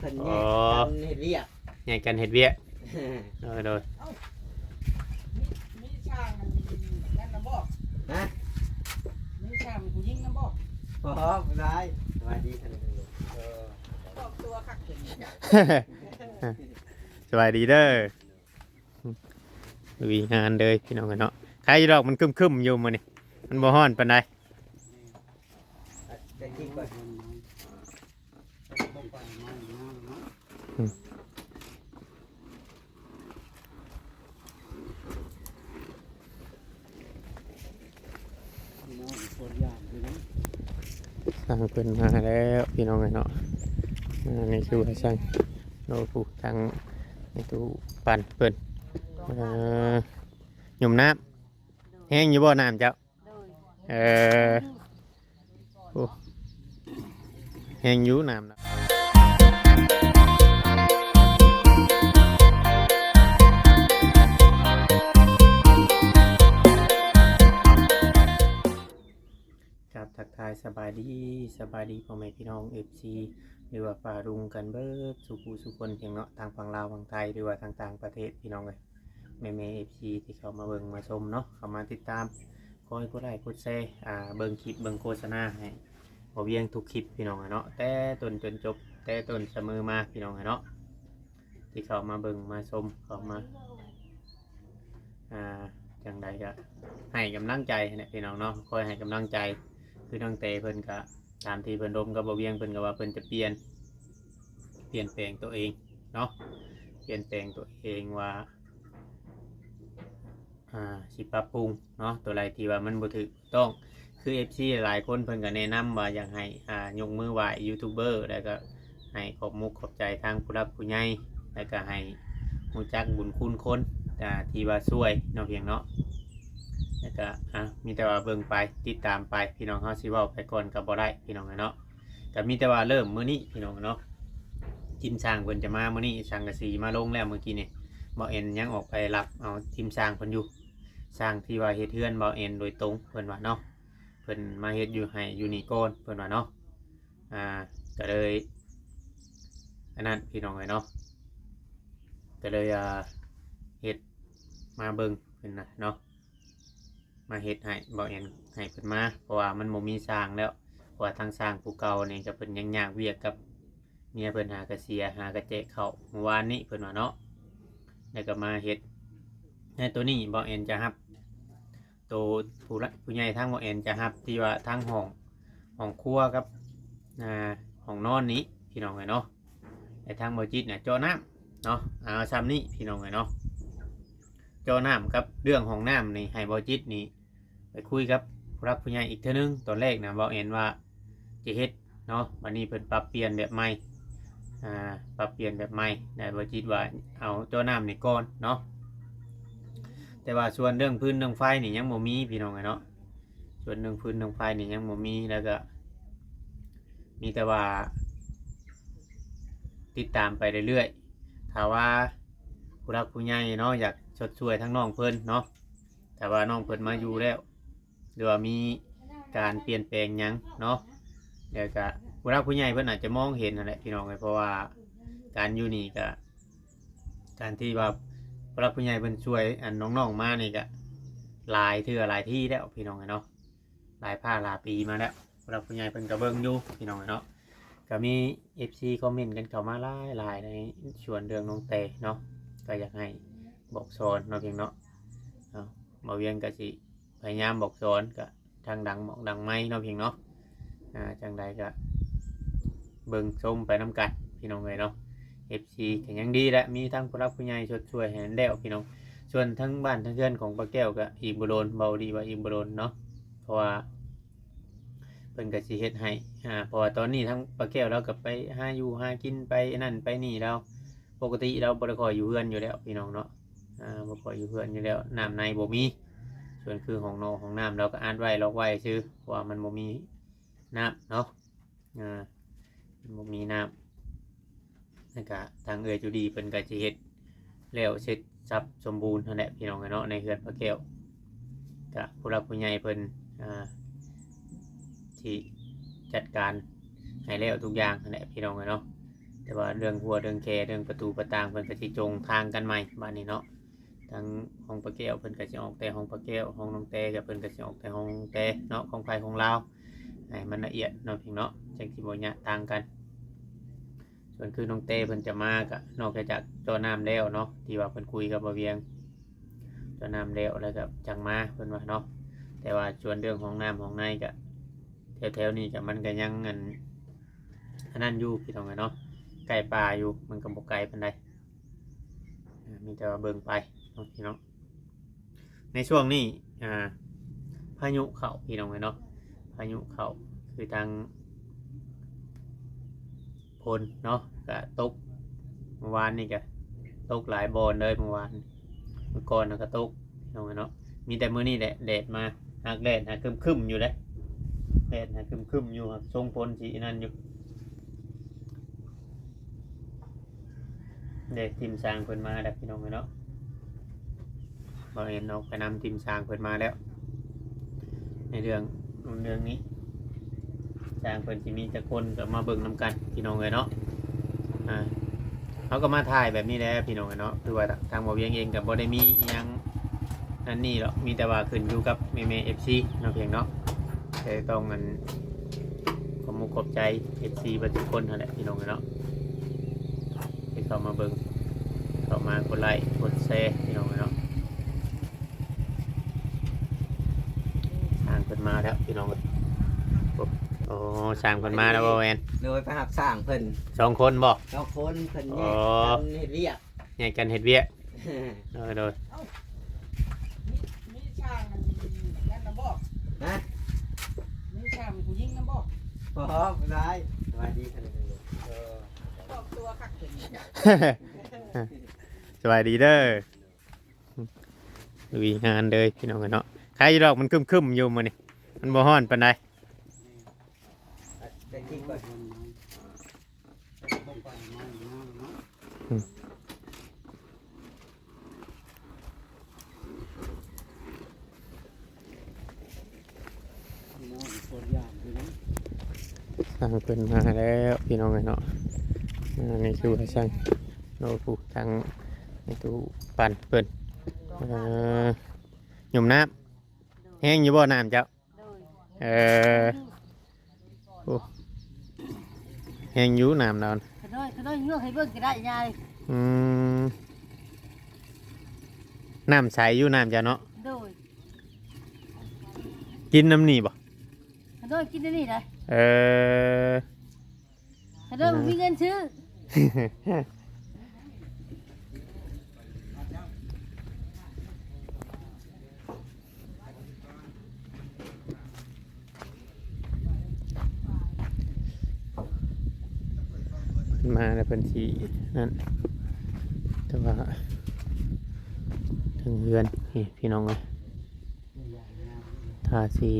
ເພິ່ນແຍກກັນເຮັດວຽກ ອໍ ແຍກກັນເຮັດວຽກ. ໂດຍ ໂດຍ. ເອົ້າ ມີ ມີຊ່າງນັ້ນນຳບໍ່? ຮະ? ມີຊ່າງຜູ້ຍິງນຳບໍ່? ບໍ່ ບໍ່ໄດ້. ສະບາຍດີທ່ານ. ເອີ ອອກຕົວຄັກເປັນ ສະບາຍດີເດີ. ລຸຍງານເລີຍພີ່ນ້ອງເອີຍເນາະ. ໃຄຢູ່ດອກ ມັນຄຶ້ມໆຢູ່ມື້ນີ້ ມັນບໍ່ຮ້ອນປານໃດ. ຊ່າງເພິ່ນມາແລ້ວພີ່ນ້ອງເອີຍເນາະ. ອ່າ ນີ້ຄືວ່າຊ່າງໂນຜູ້ທາງໃນຕູ້ປັ່ນເພິ່ນ ເອີ ຍົມນ້ຳ. ແຮງຢູ່ບໍ່ນ້ຳເຈົ້າ? ໂດຍ. ເອີ ໂອ້ ແຮງຢູ່ນ້ຳນະ. ຄັບ ທັກທາຍສະບາຍດີ ສະບາຍດີພໍ່ແມ່ພີ່ນ້ອງ ເອັຟຊີ ຫຼືວ່າປ້າລຸງກັນເບິດສູ່ຜູ້ສູ່ຄົນ ພຽງເນາະ ທາງຝັ່ງລາວ ຝັ່ງໄທ ຫຼືວ່າທາງຕ່າງປະເທດ ພີ່ນ້ອງເອີຍ. ແມ່ໆ ເອັຟຊີ ທີ່ເຂົ້າມາເບິ່ງມາຊົມເນາະ ເຂົ້າມາຕິດຕາມ ຂໍໃຫ້ກົດໄລ້ກົດແຊ ອ່າ ເບິ່ງຄລິບເບິ່ງໂຄສະນາໃຫ້ບ່າວວຽງທຸກຄລິບ ພີ່ນ້ອງເອີຍເນາະ ແຕ່ຕົ້ນຈົນຈົບ ແຕ່ຕົ້ນສະເໝີມາ ພີ່ນ້ອງເອີຍເນາະ ທີ່ເຂົ້າມາເບິ່ງມາຊົມ ເຂົ້າມາ ອ່າ ຈັ່ງໃດກໍໃຫ້ກຳລັງໃຈຫັ້ນແຫຼະ ພີ່ນ້ອງເນາະ ຄອຍໃຫ້ກຳລັງໃຈ. ຄືນ້ອງເຕເພິ່ນກໍ ຕາມທີ່ເພິ່ນລົມກັບບ່າວວຽງ ເພິ່ນກໍວ່າເພິ່ນຈະປ່ຽນ ປ່ຽນແປງຕົວເອງເນາະ ປ່ຽນແປງຕົວເອງວ່າ ອ່າ ຊິປັບປຸງເນາະ ຕົວໃດທີ່ວ່າມັນບໍ່ຖືກຕ້ອງ. ຄື ເອັຟຊີ ຫຼາຍໆຄົນເພິ່ນກໍແນະນຳວ່າຢາກໃຫ້ ອ່າ ຍົກມືໄຫວ້ຢູທູບເບີ ແລ້ວກໍໃຫ້ຂອບມຸກຂອບໃຈທາງຜູ້ຫຼັກຜູ້ໃຫຍ່ ແລ້ວກໍໃຫ້ຮູ້ຈັກບຸນຄຸນຄົນ ອ່າ ທີ່ວ່າຊ່ວຍເນາະ ພຽງເນາະ. ແລ້ວກໍ ອ່າ ມີແຕ່ວ່າເບິ່ງໄປ ຕິດຕາມໄປ ພີ່ນ້ອງເຮົາຊິເວົ້າໄປກ່ອນກໍບໍ່ໄດ້ ພີ່ນ້ອງເອີຍເນາະ. ກໍມີແຕ່ວ່າເລີ່ມມື້ນີ້ ພີ່ນ້ອງເນາະ ທີມຊ່າງເພິ່ນຈະມາມື້ນີ້ ສັງກະສີມາລົງແລ້ວມື້ກີ້ນີ້ ບ່າວແອນຍັງອອກໄປຮັບເອົາທີມຊ່າງເພິ່ນຢູ່ ຊ່າງທີ່ວ່າເຮັດເຮືອນບ່າວແອນໂດຍຕົງ ເພິ່ນວ່າເນາະ ເພິ່ນມາເຮັດຢູ່ໃຫ້ຢູ່ນີ້ກ່ອນ ເພິ່ນວ່າເນາະ. ອ່າ ກໍເລີຍອັນນັ້ນ ພີ່ນ້ອງເອີຍເນາະ ກໍເລີຍ ອ່າ ເຮັດມາເບິ່ງເພິ່ນນະເນາະ ມາເຮັດໃຫ້ ບ່າວແອນໃຫ້ເພິ່ນມາ ເພາະວ່າມັນບໍ່ມີຊ່າງແລ້ວ ເພາະວ່າທາງຊ່າງຜູ້ເກົ່ານີ້ກໍເພິ່ນຍັງຍາກວຽກກັບເມຍເພິ່ນ ຫາກະເສຍ ຫາກະແຈກເຂົ້າມື້ວານນີ້ ເພິ່ນວ່າເນາະ ແລ້ວກໍມາເຮັດໃຫ້. ໂຕນີ້ບ່າວແອນຈະຮັບ ໂຕຜູ້ລະ ຜູ້ໃຫຍ່ທາງບ່າວແອນຈະຮັບທີ່ວ່າທາງຫ້ອງ ຫ້ອງຄົວກັບ ອ່າ ຫ້ອງນອນນີ້ ພີ່ນ້ອງເອີຍເນາະ. ແລະທາງບ່າວຈິດນະເຈາະນ້ຳເນາະ ເອົາຊ່ຳນີ້ ພີ່ນ້ອງເອີຍເນາະ. ເຈາະນ້ຳກັບເລື່ອງຫ້ອງນ້ຳນີ້ ໃຫ້ບ່າວຈິດນີ້ໄປຄຸຍກັບຜູ້ຫຼັກຜູ້ໃຫຍ່ອີກເທື່ອໜຶ່ງ. ຕອນແລກນະ ບ່າວແອນວ່າຈະເຮັດເນາະ ບັດນີ້ເພິ່ນປັບປ່ຽນແບບໃໝ່ ອ່າ ປັບປ່ຽນແບບໃໝ່ ແລະບ່າວຈິດວ່າເອົາເຈາະນ້ຳນີ້ກ່ອນເນາະ. ແຕ່ວ່າສ່ວນເລື່ອງຟືນເລື່ອງໄຟນີ້ຍັງບໍ່ມີ ພີ່ນ້ອງເອີຍເນາະ. ສ່ວນເລື່ອງຟືນເລື່ອງໄຟນີ້ຍັງບໍ່ມີ ແລ້ວກໍມີແຕ່ວ່າຕິດຕາມໄປເລື້ອຍໆ. ຖ້າວ່າຜູ້ຫຼັກຜູ້ໃຫຍ່ເນາະ ຢາກຊົດຊ່ວຍທາງນ້ອງເພິ່ນເນາະ ຖ້າວ່ານ້ອງເພິ່ນມາຢູ່ແລ້ວ ຫຼືວ່າມີການປ່ຽນແປງຫຍັງເນາະ ແລ້ວກະຜູ້ຫຼັກຜູ້ໃຫຍ່ເພິ່ນອາດຈະມອງເຫັນຫັ້ນແຫຼະ ພີ່ນ້ອງເອີຍ. ເພາະວ່າການຢູ່ນີ້ກະ ການທີ່ວ່າຜູ້ຫຼັກຜູ້ໃຫຍ່ເພິ່ນຊ່ວຍ ອັນ ນ້ອງໆມານີ້ກະຫຼາຍເທື່ອຫຼາຍທີແລ້ວ ພີ່ນ້ອງເອີຍເນາະ. ຫຼາຍພາກຫຼາຍປີມາແລ້ວ ຜູ້ຫຼັກຜູ້ໃຫຍ່ເພິ່ນກໍເບິ່ງຢູ່ ພີ່ນ້ອງເອີຍເນາະ. ກໍມີເອັຟຊີຄອມເມັນກັນເຂົ້າມາຫຼາຍໆ ໃນສ່ວນເລື່ອງນ້ອງແຕເນາະ ກໍຢາກໃຫ້ບອກສອນເນາະ ພຽງເນາະ. ເອົາ ບ່າວວຽງກໍຊິພະຍາຍາມບອກສອນ ກໍທາງຫຼັງໝອກຫຼັງໄມເນາະ ພຽງເນາະ. ອ່າ ຈັ່ງໃດກໍເບິ່ງຊົມໄປນຳກັນ ພີ່ນ້ອງເອີຍເນາະ. ເອັຟຊີກໍຍັງດີແຫຼະ ມີທັງຜູ້ຫຼັກຜູ້ໃຫຍ່ຊົດຊ່ວຍໃຫ້ແລ້ວ ພີ່ນ້ອງ. ສ່ວນທາງບ້ານທາງເຮືອນຂອງປ້າແກ້ວກໍອີກບໍ່ດົນ ເວົ້າດີວ່າອີກບໍ່ດົນເນາະ ເພາະວ່າ ເພິ່ນກໍຊິເຮັດໃຫ້ ອ່າ ເພາະວ່າຕອນນີ້ທາງປ້າແກ້ວລາວກໍໄປຫາຢູ່ຫາກິນ ໄປອັນນັ້ນໄປນີ້ ລາວປົກກະຕິລາວບໍ່ໄດ້ຄ່ອຍຢູ່ເຮືອນຢູ່ແລ້ວ ພີ່ນ້ອງເນາະ. ອ່າ ບໍ່ຄ່ອຍຢູ່ເຮືອນຢູ່ແລ້ວ ນ້ຳໃນບໍ່ມີ. ສ່ວນຄືຫ້ອງນອກຫ້ອງນ້ຳ ລາວກໍອັດໄວ້ລັອກໄວ້ຊື່ ເພາະວ່າມັນບໍ່ມີນ້ຳເນາະ ອ່າ ມັນບໍ່ມີນ້ຳ. ແລ້ວກະທາງເອື້ອຍຈູດີເພິ່ນກະຊິເຮັດແລ້ວເສັດສັບສົມບູນຫັ້ນແຫຼະ ພີ່ນ້ອງເອີຍເນາະ ໃນເຮືອນປ້າແກ້ວ. ກະຜູ້ຫຼັກຜູ້ໃຫຍ່ເພິ່ນ ອ່າ ຊິຈັດການໃຫ້ແລ້ວທຸກຢ່າງຫັ້ນແຫຼະ ພີ່ນ້ອງເອີຍເນາະ. ແ ແຕ່ວ່າເລື່ອງຮົ້ວເລື່ອງແຄເລື່ອງປະຕູປະຕ່າງ ເພິ່ນກໍຊິຈົ່ງທາງກັນໃໝ່ບາດນີ້ເນາະ. ທາງຫ້ອງປ້າແກ້ວເພິ່ນກໍຊິອອກແຕ່ຫ້ອງປ້າແກ້ວ, ຫ້ອງນ້ອງແຕ້ກໍເພິ່ນກໍຊິອອກແຕ່ຫ້ອງແຕ່ເນາະ, ຂອງໃຜຂອງລາວ ໃຫ້ມັນລະອຽດເນາະ ພີ່ນ້ອງເນາະ, ຈັ່ງຊິບໍ່ຍະຕ່າງກັນ. ສ່ວນຄືນ້ອງແຕ້ເພິ່ນຈະມາກໍນອກຈາກເຈາະນ້ຳແລ້ວເນາະ ທີ່ວ່າເພິ່ນຄຸຍກັບບ່າວວຽງ, ເຈາະນ້ຳແລ້ວ ແລ້ວກໍຈັ່ງມາເພິ່ນວ່າເນາະ. ແຕ່ວ່າສ່ວນເລື່ອງຫ້ອງນ້ຳຫ້ອງໃນກໍ ແຖວໆນີ້ກໍມັນກໍຍັງອັນ ອັນນັ້ນຢູ່ ພີ່ນ້ອງເອີຍເນາະ, ໃກ້ປ່າຢູ່ ມັນກໍບໍ່ໄກປານໃດ. ອ່າ ມີແຕ່ວ່າເບິ່ງໄປເນາະ ພີ່ນ້ອງ. ໃນຊ່ວງນີ້ ອ່າ ພາຍຸເຂົ້າ ພີ່ນ້ອງເອີຍເນາະ, ພາຍຸເຂົ້າ ຄືທາງ ຝົນເນາະ ກະຕົກ, ເມື່ອວານນີ້ກະຕົກຫຼາຍບ່ອນເລີຍ ເມື່ອວານ ເມື່ອກ່ອນນະກະຕົກ ພີ່ນ້ອງເອີຍເນາະ. ມີແຕ່ມື້ນີ້ແຫຼະແດດມາ, ຫາກແດດຫາກຄຶ້ມໆຢູ່ເດ້, ແດດຫາກຄຶ້ມໆຢູ່, ຫາກຊົງຝົນຊິອັນນັ້ນຢູ່. ເດ້ ທີມຊ່າງເພິ່ນມາແລ້ວ ພີ່ນ້ອງເອີຍເນາະ, ບ່າວແອນອອກໄປນຳທີມຊ່າງເພິ່ນມາແລ້ວ. ໃນເລື່ອງ ເລື່ອງນີ້ ຊ່າງເພິ່ນຊິມີຈັກຄົນກໍມາເບິ່ງນຳກັນ ພີ່ນ້ອງເອີຍເນາະ. ອ່າ ເຮົາກໍມາຖ່າຍແບບນີ້ແຫຼະ ພີ່ນ້ອງເອີຍເນາະ, ຄືວ່າທາງບ່າວວຽງເອງກໍບໍ່ໄດ້ມີອີ່ຫຍັງ ອັນນີ້ດອກ, ມີແຕ່ວ່າຂຶ້ນຢູ່ກັບແມ່ໆ ເອັຟຊີ ເນາະ ພຽງເນາະ. ແຕ່ຕ້ອງອັນ ຂອບມຸກຂອບໃຈ ເອັຟຊີ ເບິດທຸກຄົນຫັ້ນແຫຼະ ພີ່ນ້ອງເອີຍເນາະ, ທີ່ເຂົ້າມາເບິ່ງ ເຂົ້າມາກົດໄລ້ກົດແຊ ພີ່ນ້ອງເອີຍເນາະ. ຊ່າງເພິ່ນມາແລ້ວ ພີ່ນ້ອງເອີຍ. ໂອ້ ຊ່າງເພິ່ນມາແລ້ວບໍ່ແມ່ນ? ໂດຍ ໄປຮັບຊ່າງເພິ່ນ ສອງຄົນບໍ່? ສອງຄົນ ເພິ່ນແຍກກັນເຮັດວຽກ ອໍ ແຍກກັນເຮັດວຽກ. ໂດຍ ໂດຍ. ເອົ້າ ມີ ມີຊ່າງອັນນັ້ນນຳບໍ່? ຮະ? ມີຊ່າງຜູ້ຍິງນຳບໍ່? ບໍ່ ບໍ່ໄດ້. ສະບາຍດີ ເອີ ອອກຕົວຄັກເຖິງ. ສະບາຍດີເດີ. ລຸຍງານເລີຍ ພີ່ນ້ອງເອີຍເນາະ. ໃຄຢູ່ດອກ ມັນຄຶ້ມໆຢູ່ມື້ນີ້ ມັນບໍ່ຮ້ອນປານໃດ. ຊ່າງເພິ່ນມາແລ້ວ ພີ່ນ້ອງເອີຍເນາະ. ອ່າ ນີ້ຄືວ່າຊ່າງ ໂອ້ ຜູ້ທາງໃນຕູ້ປັ່ນເພິ່ນ ເອີ ຍົມນ້ຳ. ໂດຍ ແຮງຢູ່ບໍ່ນ້ຳເຈົ້າ? ໂດຍ ເອີ ໂອ້ ແຮງຢູ່ນ້ຳລາວ. ຂະນ້ອຍ ຂະນ້ອຍຍົກໃຫ້ເບິ່ງກໍໄດ້ຍາຍ. ອືມ ນ້ຳໃສຢູ່ນ້ຳເຈົ້າເນາະ? ໂດຍ ກິນນຳນີ້ບໍ່? ຂະນ້ອຍກິນນຳນີ້ໄດ໋. ເອີ ຂະນ້ອຍບໍ່ມີເງິນຊື້. ເພິ່ນມາແລ້ວເພິ່ນຊິນັ້ນ ແຕ່ວ່າເທິງເຮືອນນີ້ ພີ່ນ້ອງເອີຍ ທາສີ.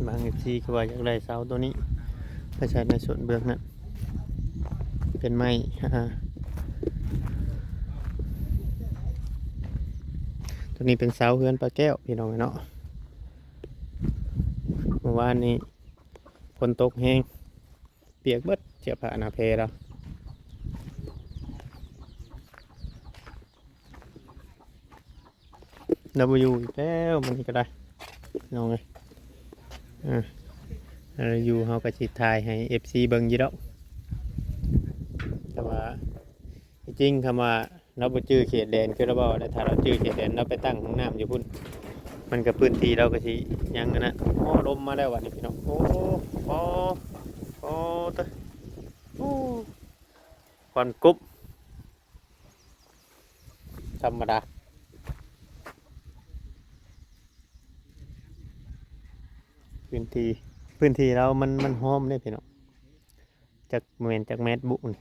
ບາງເອັຟຊີກໍວ່າຢາກໄດ້ເສົາໂຕນີ້ໄປໃສ່ໃນສ່ວນເບື້ອງນັ້ນ ເປັນໄມ້ ອ່າ ໂຕນີ້ເປັນເສົາເຮືອນປ້າແກ້ວ ພີ່ນ້ອງເນາະ. ເມື່ອວານນີ້ຝົນຕົກແຮງ ປຽກເບິດເສື້ອຜ້າໜ້າແພລາວ. ລາວບໍ່ຢູ່ອີກແລ້ວ ມື້ນີ້ກໍໄດ້ ນ້ອງເອີຍ. ເອີ ເອີ ຢູ່ເຮົາກໍຊິຖ່າຍໃຫ້ເອັຟຊີເບິ່ງຢູ່ດອກ ແຕ່ວ່າທີ່ຈິງຄຳວ່າລາວບໍ່ຈື່ເຂດແດນ ຄືລາວເວົ້າແຫຼະ ຖ້າລາວຈື່ເຂດແດນ ລາວໄປຕັ້ງຫ້ອງນ້ຳຢູ່ພຸ້ນ ມັນກໍພື້ນທີ່ລາວກໍຊິຍັງອັນນັ້ນ. ໂອ້ ລົມມາແລ້ວບັດນີ້ ພີ່ນ້ອງ. ໂອ້ ໂອ້ ໂອ້ ຕາ ໂອ້ ຄວັນກຸບ ທຳມະດາ. ພື້ນທີ່ ພື້ນທີ່ລາວມັນ ມັນຫ້ອມເດ້ພີ່ນ້ອງ. ຈັກແມ່ນຈັກແມັດບຸ ມັນ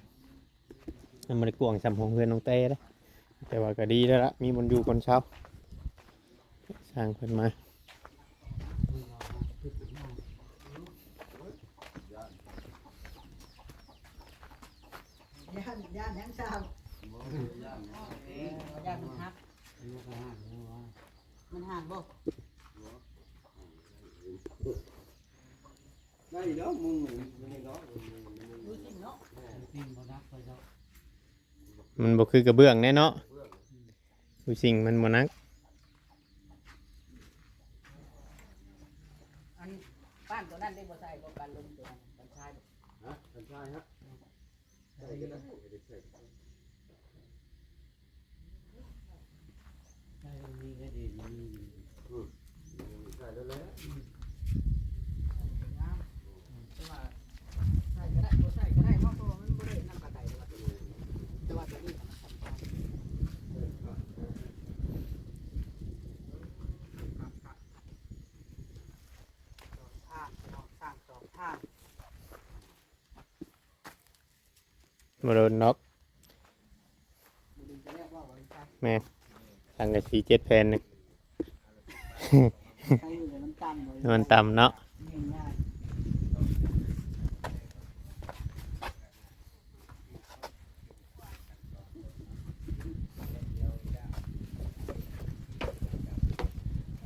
ບໍ່ໄດ້ກວ້າງສ່ຳຫ້ອງເຮືອນນ້ອງແຕ້ເດ້ ແຕ່ວ່າກໍດີແລ້ວລະ ມີບ່ອນຢູ່ບ່ອນເຊົາ. ຊ່າງເພິ່ນມາ ຢ້ານ ຢ້ານຫຍັງຊາວ? ຢ້ານມັນຫັກ. ມັນຫາກບໍ່? ບໍ່. ມັນບໍ່ຄືກະເບື້ອງແນ່ເນາະ. ເບື້ອງ ຢູ່ສິ່ງມັນບໍ່ໜັກ. ອັນ ປ້ານຕົວນັ້ນໄດ້ບໍ່ໃສ່ບໍ່ ກັນລົມຕົວນັ້ນ ກັນຊາຍບໍ່? ຮະ? ກັນຊາຍຮະ? ໃສ່ກໍໄດ້ ໃສ່ ໃສ່ ໃສ່ແລ້ວແຫຼະ. ແຕ່ວ່າໃສ່ກໍໄດ້ ບໍ່ໃສ່ກໍໄດ້ເນາະ ເພາະວ່າມັນບໍ່ໄດ້ນັ້ນປານໃດ. ແຕ່ວ່າຕົວນີ້ ແຕ່ວ່າຕົວນີ້ມັນສຳຄັນ. ສອງທາງເນາະ ສ້າງສອງທາງ. ບໍ່ດົນດອກ. ແມ່ນ ສັງກະສີເຈັດແຜ່ນໜຶ່ງ ມັນຕ່ຳເນາະ.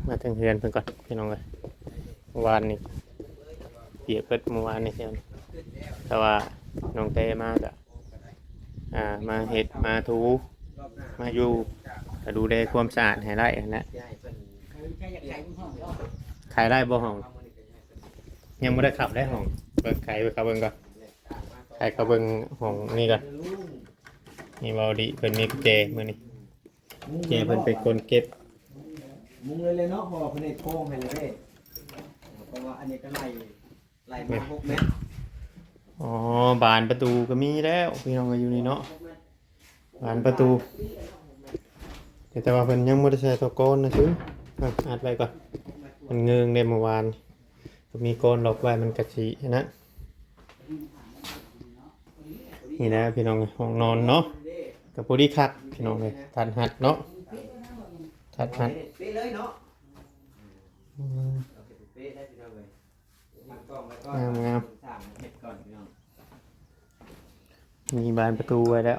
ມາເຖິງເຮືອນເພິ່ນກ່ອນພີ່ນ້ອງເອີຍ. ເມື່ອວານນີ້ປຽກເບິດ ເມື່ອວານນີ້ ແຕ່ວ່ານ້ອງແຕ້ມາກະ ອ່າ ມາເຮັດມາຖູ ມາຢູ່ ກະດູແລຄວາມສະອາດໃຫ້ໄດ້ຫັ້ນແຫຼະ. ຂາຍໄດ້ບໍ່ຫ້ອງ? ຍັງບໍ່ໄດ້ຂັບໄດ້ຫ້ອງ ເບິ່ງ ຂາຍເຂົ້າເບິ່ງກ່ອນ ຂາຍເຂົ້າເບິ່ງຫ້ອງນີ້ກ່ອນ. ນີ້ເວົ້າດີ ເພິ່ນມີກຸນແຈມື້ນີ້ ແຈເພິ່ນເປັນຄົນເກັບ. ມຸງເລີຍເນາະ ເພາະວ່າເພິ່ນເຮັດໂຄງໃຫ້ແລ້ວເດ້ ເພາະວ່າອັນນີ້ກໍໄລ່ ໄລ່ມາຫົກແມັດ. ອໍ ບານປະຕູກໍມີແລ້ວ ພີ່ນ້ອງເອີຍ ຢູ່ນີ້ເນາະ ບານປະຕູ. ແຕ່ວ່າເພິ່ນຍັງບໍ່ໄດ້ໃສ່ຕົວກອນນະຊື່ ອັດໄວ້ກ່ອນ ມັນເງີງເດ້. ເມື່ອວານກໍມີກອນລັອກໄວ້ ມັນກະຊິອັນນັ້ນ. ນີ້ແຫຼະພີ່ນ້ອງ ຫ້ອງນອນເນາະ ກໍພໍດີຄັກພີ່ນ້ອງເອີຍ ທັດຮັດເນາະ ທັດຮັດ. ເປັນເລີຍເນາະ ອືມ ເປັນເລີຍພີ່ນ້ອງເອີຍ. ງາມໆ ມີບານປະຕູໄວ້ແລ້ວ.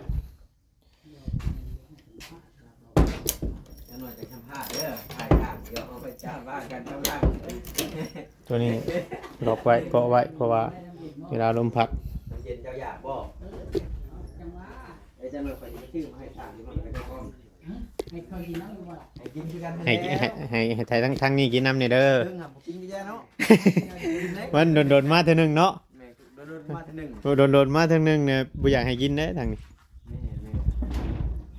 ຈັກໜ້ອຍຈະສຳພາດເດີ ຖ່າຍທາງ ດຽວເຮົາໄປຈາມວ່າກັນຕາມຫຼັງ. ຕົວນີ້ລັອກໄວ້ ເກາະໄວ້ ເພາະວ່າເວລາລົມພັດ. ນ້ຳເຢັນເຈົ້າຢາກບໍ່? ເອີ ຈັກໜ້ອຍຂ້ອຍຊິໄປຊື້ມາໃຫ້ສາມຢູ່ ມັນກໍໄດ້ພ້ອມ. ໃຫ້ເຂົາກິນນຳຢູ່ບໍ່ລະ? ໃຫ້ກິນຄືກັນ ໃຫ້ ໃຫ້ ໃຫ້ ໃຫ້ທາງ ທາງນີ້ກິນນຳແດ່ເດີ. ເອີ ບໍ່ກິນກໍຢ່າເນາະ ກິນເດ້ ມັນດົນໆມາເທື່ອໜຶ່ງເນາະ. ແມ່ນ ດົນໆມາເທື່ອໜຶ່ງ ໂອ້ ດົນໆມາເທື່ອໜຶ່ງນີ້ ບໍ່ຢາກໃຫ້ກິນເດ້ທາງນີ້. ແມ່ນ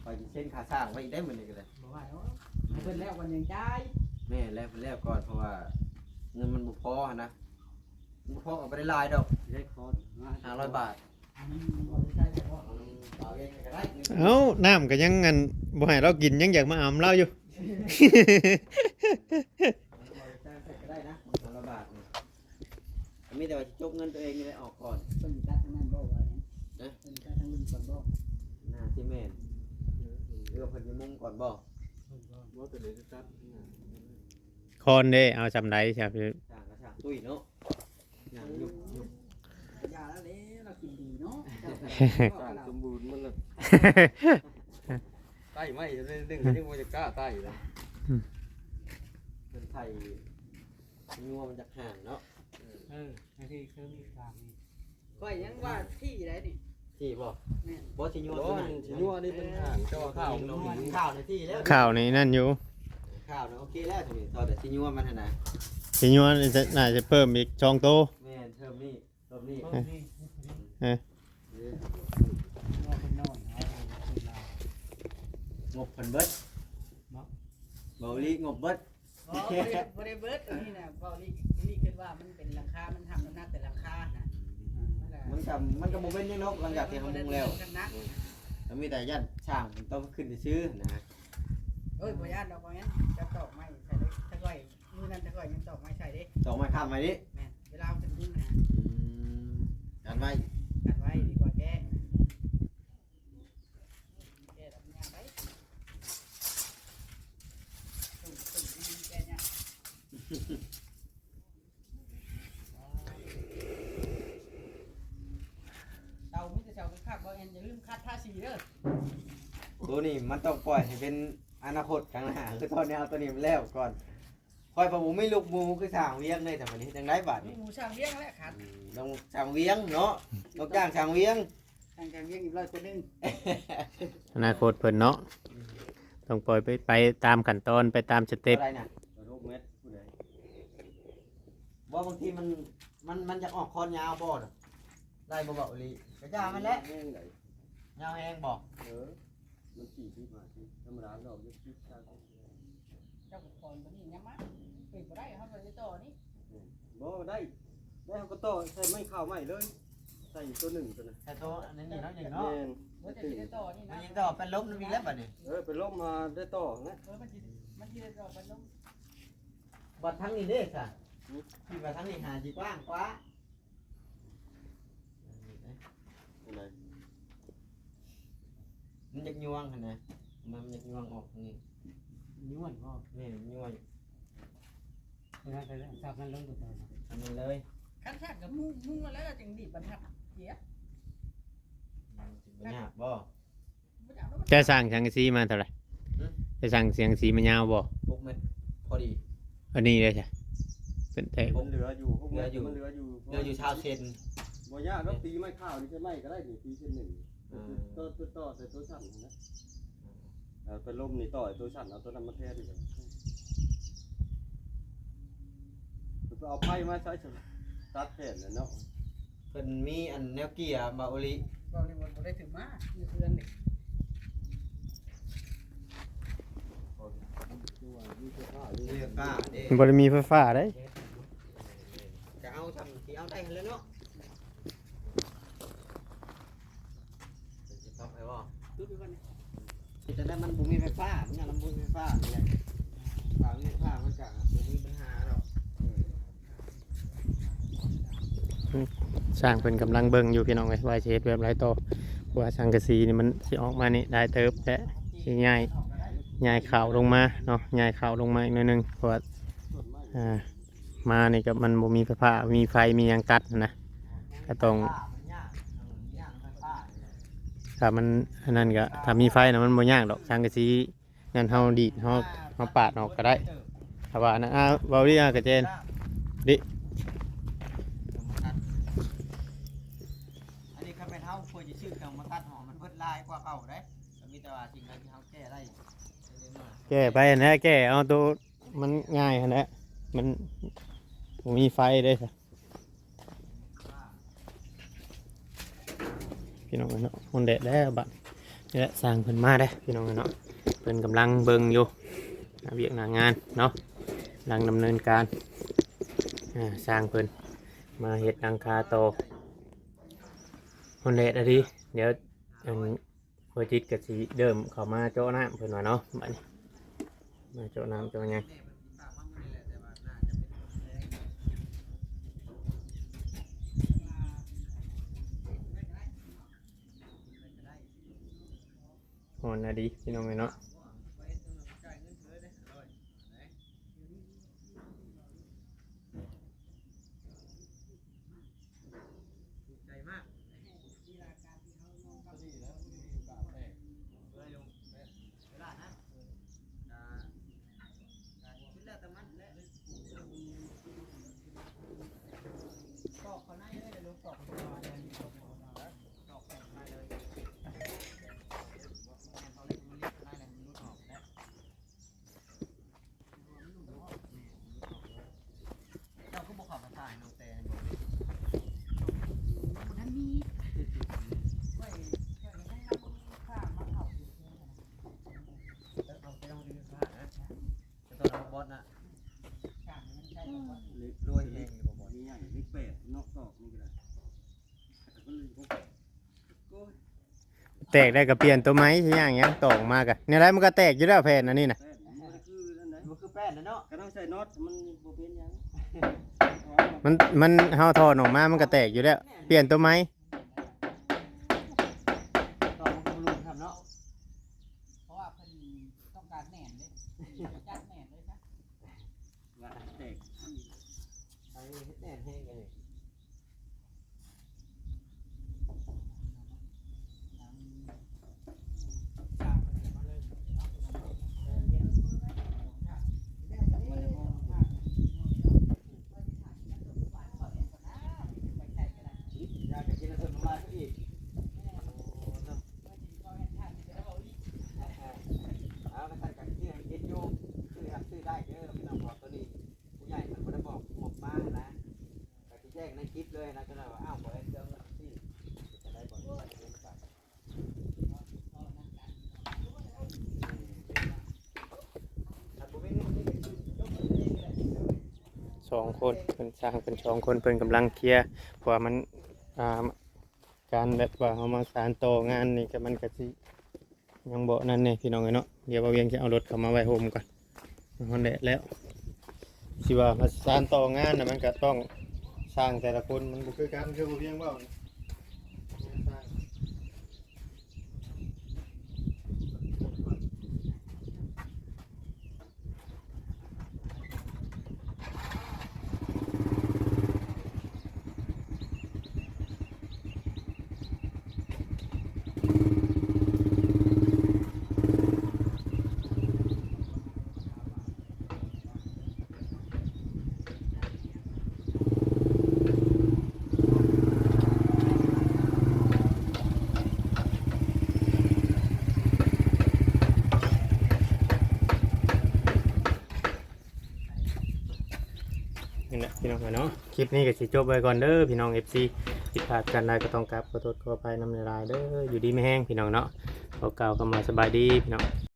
ໆ ຂ້ອຍຊິເຊັນຄ່າສ້າງໄວ້ອີກໄດ໋ມື້ນີ້ກໍໄດ້. ບໍ່ວ່າດອກ ໃຫ້ເພິ່ນແລ້ວກ່ອນຈັ່ງຈ່າຍ. ແມ່ນແລ້ວ ເພິ່ນແລ້ວກ່ອນ ເພາະວ່າເງິນມັນບໍ່ພໍຫັ້ນນະ ບໍ່ພໍກໍບໍ່ໄດ້ຫຼາຍດອກ ຊິໄດ້ຂໍຫ້າຮ້ອຍບາດ. ເອົ້າ ນ້ຳກໍຍັງອັນບໍ່ໃຫ້ລາວກິນ ຍັງຢາກມາອຳລາວຢູ່. ກໍໄດ້ນະ ຫ້າຮ້ອຍບາດນີ້ ກໍມີແຕ່ວ່າຊິຈົກເງິນຕົວເອງນີ້ແຫຼະອອກກ່ອນ. ເພິ່ນຕັດທາງນັ້ນບໍ່ວ່າຫຍັງ? ຮະ? ເພິ່ນຕັດທາງລຸ່ມກ່ອນບໍ່? ໜ້າຊິແມ່ນ ຫຼືວ່າເພິ່ນຊິມຸງກ່ອນບໍ່? ບໍ່ ຕົວນີ້ຕັດ ຄອນເດ້ ເອົາສ່ຳໃດຊະ? ຊ່າງກໍຊ່າງຕຸ້ຍເນາະ ຍ່າງຍຸບໆ. ຢ່າແລ້ວເດ້ ລາວກິນດີເນາະ ສ້າງສົມບູນໝົດແລ້ວ ໄຕ້ໄມ້ ດຶງກໍຍັງບໍ່ຢາກກ້າໄຕ້ເລີຍ. ອືມ ເພິ່ນໄຖ ງົວມັນຈະຫ່າງເນາະ. ເອີ ໃນທີ່ເຄີຍມີການນີ້ ຂ້ອຍຍັງວ່າທີ່ໃດນີ້ ທີ່ບໍ່? ແມ່ນ ບໍ່ ຊິຍົວ ບໍ່ ຕົວນັ້ນ ຊິຍົວນີ້ເປັນຫ່າງ ແຕ່ວ່າຂ້າວ ຂ້າວໃນທີ່ແລ້ວ ຂ້າວໃນນັ້ນຢູ່ ຂ້າວນະໂອເຄແລ້ວ ນີ້ເທົ່າແຕ່ຊິຍົວມັນຫັ້ນນະ ຊິຍົວນີ້ໜ້າຈະເພີ່ມອີກສອງໂຕ. ແມ່ນ ເພີ່ມນີ້ ເພີ່ມນີ້ ເອີ ເອີ ງົບເພິ່ນເບິດ ເບົາລີ້ງົບເບິດ. ບໍ່ ບໍ່ໄດ້ ບໍ່ໄດ້ເບິດ ອັນນີ້ນະ ເວົ້າລີ ລີຄິດວ່າມັນເປັນຫຼັງຄາ ມັນຮັບນ້ຳໜັກແຕ່ຫຼັງຄານະ ມັນກໍ ມັນກໍບໍ່ເປັນຫຍັງດອກ ຫຼັງຈາກທີ່ເຮົາມຸງແລ້ວ ກໍມີແຕ່ຢ້ານຊ່າງຕ້ອງຂຶ້ນຊື່ໆນະ. ໂອ້ຍ ບໍ່ຢ້ານດອກ ບໍ່ແມ່ນ ເຈົ້າຕອກໄມ້ໃສ່ເລີຍ ຖ້າຂ້ອຍ ມື້ນັ້ນ ຖ້າຂ້ອຍຍັງຕອກໄມ້ໃສ່ເດ້ ຕອກໄມ້ຄ້ຳໄວ້ເດ້. ແມ່ນ ເວລາເຮົາຂຶ້ນມຸງນະ ອືມ ກັນໄວ້ ກັນໄວ້ດີກວ່າແກ້. ເຕົາມີແຕ່ເຕົາຄັກໆ ບໍ່ແອນ ຢ່າລືມຂັດທາສີເດີ. ໂຕນີ້ມັນຕ້ອງປ່ອຍໃຫ້ເປັນອະນາຄົດຂ້າງໜ້າ ຄືຕອນນີ້ເອົາໂຕນີ້ມັນແລ້ວກ່ອນ. ຂ້ອຍບໍ່ມີລູກໝູ ຄືຊ່າງວຽງເລີຍ ແຕ່ບັດນີ້ເຮັດຈັ່ງໃດບາດນີ້? ໝູຊ່າງວຽງແຫຼະຄັນ ອືມ ຕ້ອງຊ່າງວຽງເນາະ ຕ້ອງຈ້າງຊ່າງວຽງ ຕ້ອງຈ້າງວຽງອີກຮ້ອຍກວ່າໜຶ່ງ ອະນາຄົດເພິ່ນເນາະ ອືມ ຕ້ອງປ່ອຍໄປ ໄປຕາມຂັ້ນຕອນ ໄປຕາມສະເຕັບ ເທົ່າໃດນະ? ຫົກແມັດ ຜູ້ໃດ? ບໍ່ ບາງທີມັນ ມັນ ມັນຈະອອກຄອນຍາວບໍ່? ໄດ້ບໍ່ເວົ້າອີ່ຫຼີ? ກະຢ່າມັນແຫຼະ ຍາວແຮງບໍ່? ເອີ ມັນສີ່ສິບ ຫ້າສິບ ທຳມະດາດອກຢູ່ສິບ ຊາວ ເຈົ້າກໍຄອນຕົວນີ້ຍັງມາ ເປັນບໍ່ໄດ້ ເຮົາກໍໄດ້ຕໍ່ນີ້ ບໍ່ໄດ້ ໄດ້ ເຮົາກໍຕໍ່ໃສ່ໄມ້ຂາວໃໝ່ເລີຍ ໃສ່ຕົວໜຶ່ງຕົວນັ້ນ ໃສ່ຕົວອັນນີ້ເນາະ ຍິງເນາະ ແມ່ນ ບໍ່ແຕ່ຊິໄດ້ຕໍ່ນີ້ນະ ຍິງຕໍ່ໄປລົມນຳອີກແລ້ວບັດນີ້ ເອີ ໄປລົມມາໄດ້ຕໍ່ນະ ເອີ ມັນຊິ ມັນຊິໄດ້ຕໍ່ໄປລົມ ບັດທາງນີ້ເດ້ຊະ ຫື? ຄິດວ່າທາງນີ້ຫາຊິກວ້າງກວ່າ ອັນໃດ? ມັນຢາກຍວງຫັ້ນນະ ມັນຢາກຍວງອອກນີ້ ຍວນບໍ່? ແມ່ນ ຍວນ ເວລາໄປສັບມັນລົງໄປ ອັນນັ້ນເລີຍ ຄັນສັບກໍມຸງ ມຸງແລ້ວຈຶ່ງດີດບັນທັດເສຍ ມັນຊິບໍ່ຍາກບໍ່? ຈະສ້າງສັງກະສີມາເທົ່າໃດ? ຫຶ? ຈະສ້າງສັງກະສີມາຍາວບໍ່? ຫົກແມັດພໍດີ ອັນນີ້ເດ້ຊະ ເປັນແທ້ ມັນເຫຼືອຢູ່ຫົກແມັດ ມັນເຫຼືອຢູ່ ເຫຼືອຢູ່ຊາວເຊັນ ບໍ່ຍາກດອກ ຕີໄມ້ຂາວນີ້ໃສ່ໄມ້ກໍໄດ້ນີ້ ຕີເສັ້ນໜຶ່ງ ເອີ ຕໍ່ ຕໍ່ ຕໍ່ໃສ່ຕົວສັ້ນຫັ້ນນະ ເອີ ໄປລົມນີ້ຕໍ່ໃສ່ຕົວສັ້ນ ເອົາຕົວນັ້ນມາແທນນີ້ ໄປເອົາໄຟມາໃຊ້ ຕັດແຜ່ນແຫຼະເນາະ. ເພິ່ນມີອັນແນວເກຍ ບ່າວໂອລິ ບ່າວໂອລິບໍ່ໄດ້ຖືມາ ຢູ່ເຮືອນນີ້ ມີໄຟຟ້າເດ້ ມັນບໍ່ໄດ້ມີໄຟຟ້າເດ້ ກະເອົາຊ່ຳທີ່ເອົາໄດ້ຫັ້ນແຫຼະເນາະ ເປັນຊິປັບໃຫ້ບໍ່? ຈຸດໄວ້ກ່ອນນີ້ ເຮັດຈັ່ງໃດມັນບໍ່ມີໄຟຟ້າ ມັນຍັງບໍ່ມີໄຟຟ້ານີ້ແຫຼະ ຖ້າມີໄຟຟ້າມັນກະບໍ່ມີບັນຫາດອກ ເອີ ຊ່າງເພິ່ນກຳລັງເບິ່ງຢູ່ພີ່ນ້ອງເອີຍ ວ່າຊິເຮັດແບບໃດຕໍ່ ເພາະວ່າສັງກະສີນີ້ມັນຊິອອກມານີ້ຫຼາຍເຕີບ ແລະ ຊິຍ້າຍ ຍ້າຍເຂົ້າລົງມາເນາະ ຍ້າຍເຂົ້າລົງມາອີກໜ້ອຍໜຶ່ງ ເພາະວ່າ ອ່າ ມານີ້ກໍມັນບໍ່ມີໄຟຟ້າ ມີໄຟມີຫຍັງຕັດຫັ້ນນະ ກໍຕ້ອງ ຖ້າມັນອັນນັ້ນກໍ ຖ້າມີໄຟນະ ມັນບໍ່ຍາກດອກ ສັງກະສີນັ້ນເຮົາດີດ ເຮົາ ເຮົາປາດອອກກໍໄດ້ ຖ້າວ່າອັນນັ້ນ ອ່າ ເວົ້າດີ ອ່າ ກະແຈນ ດີ ອັນນີ້ຄັນແມ່ນເຮົາເພື່ອຊິຊື້ເຄື່ອງມາຕັດຫອມ ມັນເບິດຫຼາຍກວ່າເກົ່າເດ້ ກໍມີແຕ່ວ່າສິ່ງໃດທີ່ເຮົາແກ້ໄດ້ ແກ້ໄປຫັ້ນແຫຼະ ແກ້ເອົາໂຕ ມັນງ່າຍຫັ້ນແຫຼະ ມັນບໍ່ມີໄຟເດ້ ພີ່ນ້ອງເນາະ ຮ້ອນແດດແລ້ວບາດນີ້ແຫຼະ ຊ່າງເພິ່ນມາເດ້ພີ່ນ້ອງເນາະ ເພິ່ນກຳລັງເບິ່ງຢູ່ ໜ້າວຽກໜ້າງານເນາະ ກຳລັງດຳເນີນການ ອ່າ ຊ່າງເພິ່ນມາເຮັດຫຼັງຄາຕໍ່ ຮ້ອນແດດອີ່ຫຼີ ດຽວ ອັນ ບໍ່ຈິດກໍຊິເລີ່ມເຂົ້າມາເຈາະນ້ຳເພິ່ນວ່າເນາະ ບາດນີ້ ມາເຈາະນ້ຳເຈາະຫຍັງ ຮ້ອນອີ່ຫຼີພີ່ນ້ອງເອີຍເນາະ. เจ้าคือบ่เข้าภาษาให้น้องแต่บ่ บ่ทันมี ข้อย ข้อยให้นำข้ามาเข้าอยู่ เอาไปลองดูข้านะ จะต้องเอาบอสนะ ข้ามันใช่บอส เลข รวยแฮงอยู่บ่บอส มีใหญ่เลขแปดเนาะ ตอกนี่ก็ได้ ก็เลย โอ้ย แตกได้ก็เปลี่ยนตัวใหม่ สิย่างหยัง ตอกมาก็ แนวใดมันก็แตกอยู่แล้ว แผ่นอันนี้น่ะ แปดมันบ่ได้คือนั่นใด๋ มันคือแปดน่ะเนาะ คันเฮาใส่น็อตมันบ่เป็นหยัง มัน มัน เฮาถอดออกมามันก็แตกอยู่แล้ว เปลี่ยนตัวใหม่ ตอกมันก็บ่หลุดครับเนาะ เพราะว่าเพิ่นต้องการแน่นเด้ จัดแน่นเลยซะ ว่าแตก ไปเฮ็ดแน่นแฮงกันเลย สร้างเพิ่นขึ้นมาเลยเนาะ เออ เฮ็ด เออ เฮ็ด เออ เฮ็ด ເລີຍນະ ກໍເລີຍວ່າ ອ້າວ ບໍ່ໄດ້ເຄື່ອງທີ່ຈະໄດ້ບໍ່ໄດ້ ສອງຄົນ ເພິ່ນສ້າງເປັນສອງຄົນ ເພິ່ນກຳລັງເຄຍ ເພາະວ່າມັນ ອ່າ ການແບບວ່າເຮົາມາສານຕໍ່ງານນີ້ ກໍມັນກໍຊິ ຍັງບໍ່ນັ້ນແດ່ພີ່ນ້ອງເອີຍເນາະ. ດຽວບ່າວວຽງຈະເອົາລົດເຂົ້າມາໄວ້ຮົ່ມກ່ອນ ມັນຮ້ອນແດດແລ້ວ. ຊິວ່າມາສານຕໍ່ງານນະ ມັນກໍຕ້ອງ ຊ່າງແຕ່ລະຄົນມັນບໍ່ຄືກັນ ຄືບ່າວວຽງເວົ້ານີ້. ນີ້ແຫຼະພີ່ນ້ອງເອີຍເນາະ ຄລິບນີ້ກໍຊິຈົບໄວ້ກ່ອນເດີພີ່ນ້ອງ ເອັຟຊີ ຜິດພາດການໃດກໍຕ້ອງກາບຂໍໂທດຂໍອະໄພນຳຫຼາຍໆເດີ. ຢູ່ດີມີແຮງພີ່ນ້ອງເນາະ ຂໍກ່າວຄຳວ່າສະບາຍດີພີ່ນ້ອງ.